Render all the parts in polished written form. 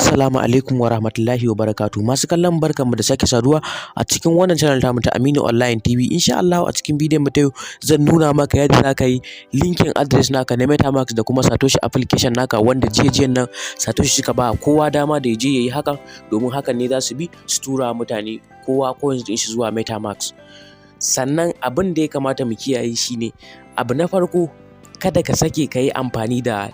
Assalamu alaikum wa rahmatullahi wa barakatuh. Masu kallon, barkanmu da sake saduwa a cikin wannan channel tamu ta Aminu Online TV. Insha Allah a cikin bidiyon mu ta yau zan nuna maka yadda za ka yi linking address naka na MetaMask da kuma Satoshi application naka, wanda jiya jiyan nan Satoshi suka ba kowa dama da ya je ya yi hakan, domin hakan ne za su bi su tura mutane kowa coins ɗin shi zuwa MetaMask. Sannan abin da ya kamata mu kiyaye shine, abu na farko, kada ka sake ka yi amfani da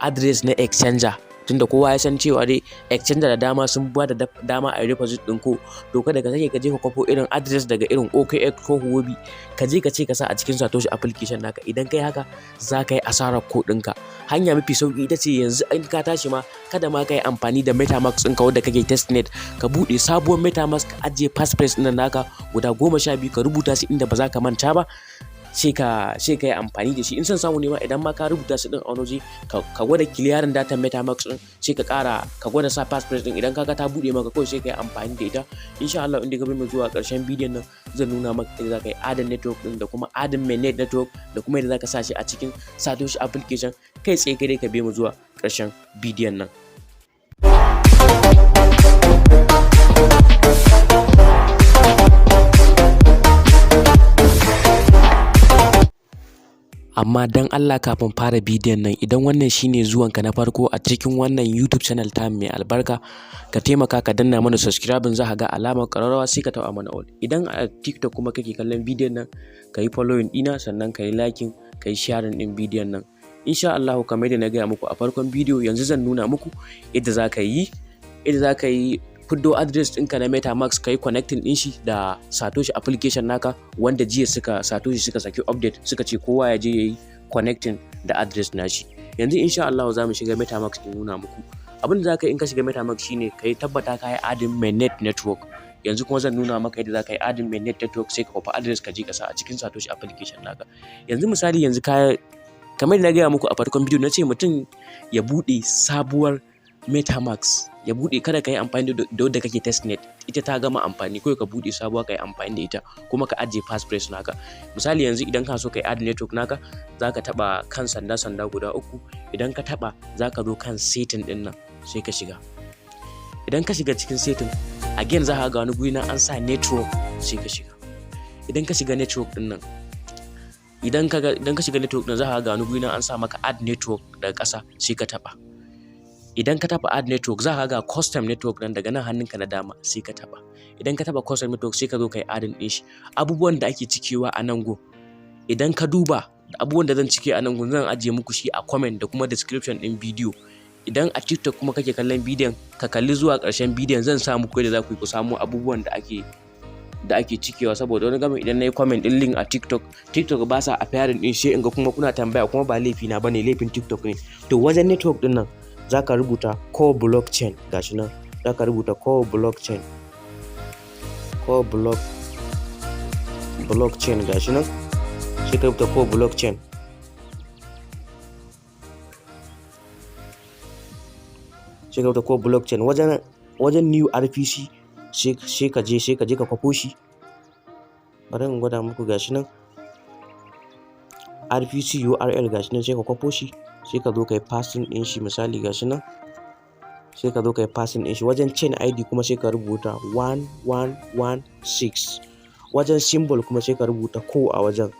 address na exchanger, tunda kowa ya san cewa dai exchanger da dama sun ba da dama a yi deposit ɗin ko. To, kada ka sake ka je ka kwafo irin address daga irin OKX ko Huobi, ka je ka ce ka sa a cikin Satoshi application naka. Idan kai haka, za ka yi asarar ko ɗinka. Hanya mafi sauki ita ce, yanzu in ka tashi ma, kada ma ka yi amfani da MetaMask ɗinka wanda kake testnet. Ka buɗe sabuwar MetaMask, ka ajiye passphrase ɗin naka guda 12, ka rubuta su inda ba za ka manta ba, sai ka yi amfani da shi. In son samu ne ma, idan ma ka rubuta su din a wani waje, ka gwada clearing data MetaMask din, sai ka ƙara ka gwada sa passphrase din. Idan kaga ta buɗe maka, kawai sai ka yi amfani da ita. Insha Allah inda ka bi mu zuwa ƙarshen bidiyon nan, zan nuna maka yadda za ka yi adding network din da kuma adding mainnet network da kuma yadda za ka sa shi a cikin Satoshi application kai tsaye. Kai dai ka bi mu zuwa ƙarshen bidiyon nan. Amma dan Allah, kafin fara bidiyon nan, idan wannan shine zuwanka na farko a cikin wannan YouTube channel ta mai albarka, ka taimaka ka danna mana subscribing. Za ka ga alamar ƙararrawa, sai ka taɓa mana all. Idan a TikTok kuma kake kallon bidiyon nan, ka yi following ɗina, sannan ka yi liking, ka yi sharing ɗin bidiyon nan. Insha Allah, kamar yadda na gaya muku a farkon bidiyo, yanzu zan nuna muku yadda za ka yi fiddo address ɗinka na MetaMask, ka yi connecting ɗin shi da Satoshi application naka, wanda jiya suka Satoshi suka saki update, suka ce kowa ya je ya yi connecting da address nashi. Yanzu insha Allah za mu shiga MetaMask in nuna muku. Abin da za ka yi in ka shiga MetaMask shine ka yi tabbata ka yi adding mainnet network. Yanzu kuma zan nuna maka yadda za ka yi adding mainnet network, sai ka kwafi address ka je ka sa a cikin Satoshi application naka. Yanzu misali, yanzu ka kamar da na gaya muku a farkon bidiyo, na ce mutum ya buɗe sabuwar MetaMask ya buɗe. Kada ka yi amfani da wadda kake testnet, ita ta gama amfani. Kawai ka buɗe sabuwa, ka yi amfani da ita, kuma ka ajiye passphrase naka. Misali yanzu, idan ka so ka yi add network naka, za ka taɓa kan sanda sanda guda uku. Idan ka taɓa, za ka zo kan setting ɗin nan, sai ka shiga. Idan ka shiga cikin setting, again za ka ga wani guri nan an sa network, sai ka shiga. Idan ka shiga network ɗin nan, idan ka shiga network ɗin, za ka ga wani guri nan an sa maka add network daga ƙasa, sai ka taɓa. Idan ka taɓa add network, za ka ga custom network nan daga nan hannunka na dama, sai ka taɓa. Idan ka taɓa custom network, sai ka zo ka yi adding ɗin shi. Abubuwan da ake cikewa a nan gun, idan ka duba abubuwan da zan cike a nan gun, zan ajiye muku shi a comment da kuma description ɗin bidiyo. Idan a TikTok kuma kake kallon bidiyon, ka kalli zuwa ƙarshen bidiyon, zan sa muku yadda za ku yi ku samu abubuwan da ake cikewa. Saboda wani gamin idan na yi comment ɗin link a TikTok, TikTok ba sa appearing ɗin, sai in ga kuma kuna tambaya, kuma ba laifi na bane, laifin TikTok ne. To, wajen network ɗin nan za ka rubuta Core blockchain. Gashi nan, za ka rubuta Core blockchain, Core blockchain. Gashi nan, sai ka rubuta Core blockchain, sai ka rubuta Core blockchain. Wajen new RPC, sai ka je ka kwafo shi. Bari in gwada muku. Gashi nan, RPC URL, gashi nan, sai ka kwafo shi, sai ka zo ka yi pasting ɗin shi. Misali, gashi nan, sai ka zo ka yi pasting ɗin shi. Wajen chain ID kuma, sai ka rubuta 1116. Wajen symbol kuma, sai ka rubuta ko a wajen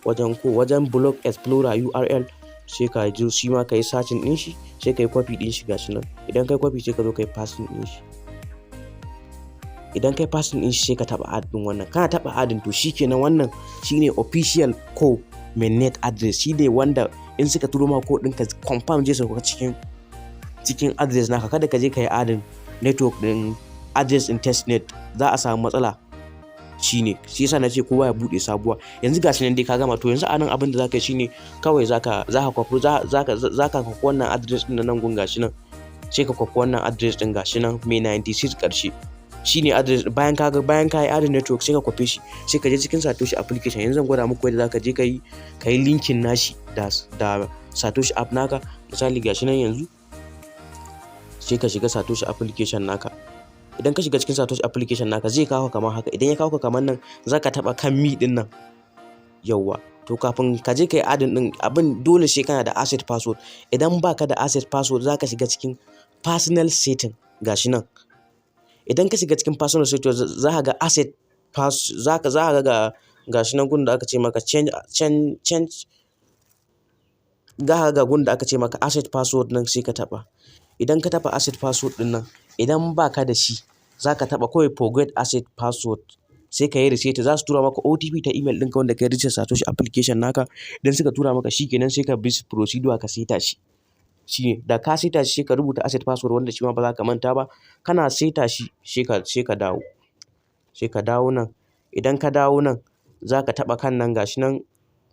ko. Wajen block explorer URL, sai ka je shi ma ka yi searching ɗin shi, sai ka yi copy ɗin shi. Gashi nan, idan ka yi copy, sai ka zo ka yi pasting ɗin shi. Idan kai pasting ɗin shi, sai ka taɓa add ɗin wannan. Kana taɓa adding, to shikenan, wannan shine official ko mainnet address, shine wanda in suka turo ma ko ɗinka, confirm zai sauka cikin address naka. Kada ka je ka yi adding network ɗin address in testnet, za a samu matsala. Shine shi yasa na ce kowa ya buɗe sabuwa. Yanzu gashi nan dai ka gama. To, yanzu anan abin da zaka yi shine kawai zaka kwafi zaka kwafi wannan address ɗin nan gun. Gashi nan, sai ka kwafi wannan address ɗin. Gashi nan, mai 96 ƙarshe, shine address. Bayan ka yi adding network, sai ka kwafe shi, sai ka je cikin Satoshi application. Yanzu zan gwada muku yadda zaka je ka yi linking nashi da Satoshi app naka. Misali, gashi nan, yanzu sai ka shiga Satoshi application naka. Idan ka shiga cikin Satoshi application naka, zai kawo kamar haka. Idan ya kawo ka kamar nan, zaka taba kan me din nan. Yawwa, to kafin ka je ka yi adding din abin, dole sai kana da asset password. Idan baka da asset password, zaka shiga cikin personal setting, gashi nan. Idan ka shiga cikin personal setting, za ka ga asset pass, za ka ga gashi nan gun da aka ce maka change change change. Za ka ga gun da aka ce maka asset password nan, sai ka taɓa. Idan ka taɓa asset password ɗin nan, idan ba ka da shi, za ka taɓa kawai forget asset password, sai ka yi reset. Za su tura maka OTP ta email ɗinka wanda ka yi register Satoshi application naka. Idan suka tura maka, shi kenan, sai ka bi procedure ka saita shi. Shine da ka saita shi, sai ka rubuta asset password wanda shi ma ba za ka manta ba. Kana saita shi, sai ka dawo nan. Idan ka dawo nan, za ka taɓa kan nan, gashi nan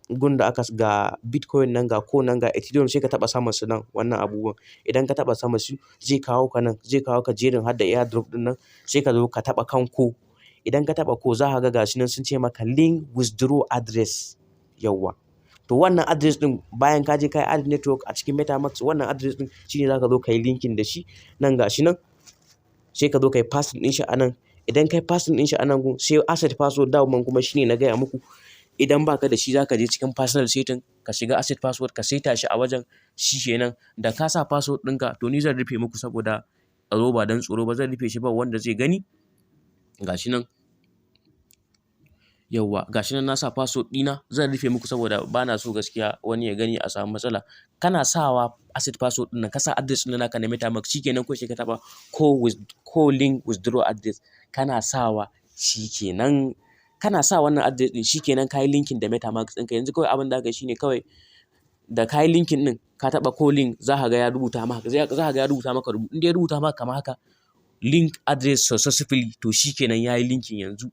gun da aka ga Bitcoin nan, ga Core nan, ga Ethereum, sai ka taɓa saman su nan, wannan abubuwan. Idan ka taɓa saman su, zai kawo ka nan, zai kawo ka jerin har da airdrop ɗin nan. Sai ka zo ka taɓa kan Core. Idan ka taɓa Core, za ka ga gashi nan sun ce maka link withdraw address. Yawwa, to wannan address ɗin, bayan ka je ka yi add network a cikin MetaMask, wannan address ɗin shine za ka zo ka yi linking da shi nan, gashi nan. Sai ka zo ka yi pasting ɗin shi a nan. Idan ka yi pasting ɗin shi a nan gun, sai asset password daman kuma shine na gaya muku, idan baka da shi, za ka je cikin personal setting, ka shiga asset password, ka saita shi a wajen. Shi kenan, da ka sa password ɗinka. To ni zan rufe muku saboda tsaro, ba don tsoro ba, zan rufe shi, ba wanda zai gani. Gashi nan. Yauwa, gashi nan na sa password ɗina. Zan rufe muku saboda bana so gaskiya wani ya gani a samu matsala. Kana sawa asset password ɗin nan, ka sa address ɗin naka na MetaMask, shikenan. Ko sai ka taɓa ko link withdraw address. Kana sawa, shikenan. Kana sa wannan address ɗin, shikenan, ka yi linking da MetaMask ɗinka. Yanzu kawai abin da aka yi shine kawai da ka yi linking ɗin, ka taɓa ko link, za ka ga ya rubuta maka. In dai ya rubuta maka kamar haka, "Link address successfully", to shikenan, ya yi linking yanzu.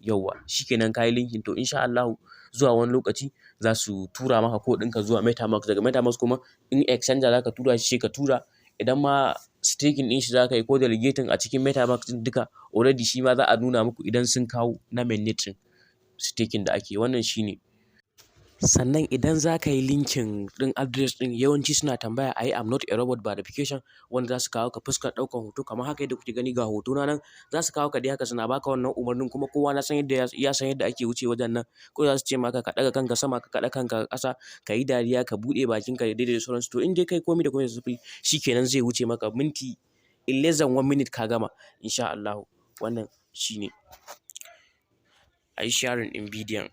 Yauwa, shikenan, ka yi linking. To insha Allahu zuwa wani lokaci za su tura maka code ɗinka zuwa MetaMask. Daga MetaMask kuma, in exchanger za ka tura shi, sai ka tura. Idan ma staking ɗin shi za ka yi ko delegating a cikin MetaMask ɗin, duka already shi ma za a nuna muku idan sun kawo na mainnet ɗin staking da ake. Wannan shine. Sannan idan za ka yi linking ɗin address ɗin, yawanci suna tambaya a yi I'm not a robot verification, wanda za su kawo ka fuskar ɗaukan hoto kamar haka yadda kuke gani, ga hoto na nan. Za su kawo ka dai haka, suna baka wannan umarnin. Kuma kowa na san yadda ya san yadda ake wuce wajen nan ko za su ce maka ka ɗaga kanka sama, ka kaɗa kanka ƙasa, ka yi dariya, ka buɗe bakinka da daidai da sauransu. To in dai kai komai da komai da shikenan, zai wuce maka minti, in less than one minute ka gama, insha Allahu. Wannan shine. A yi sharing ɗin bidiyon.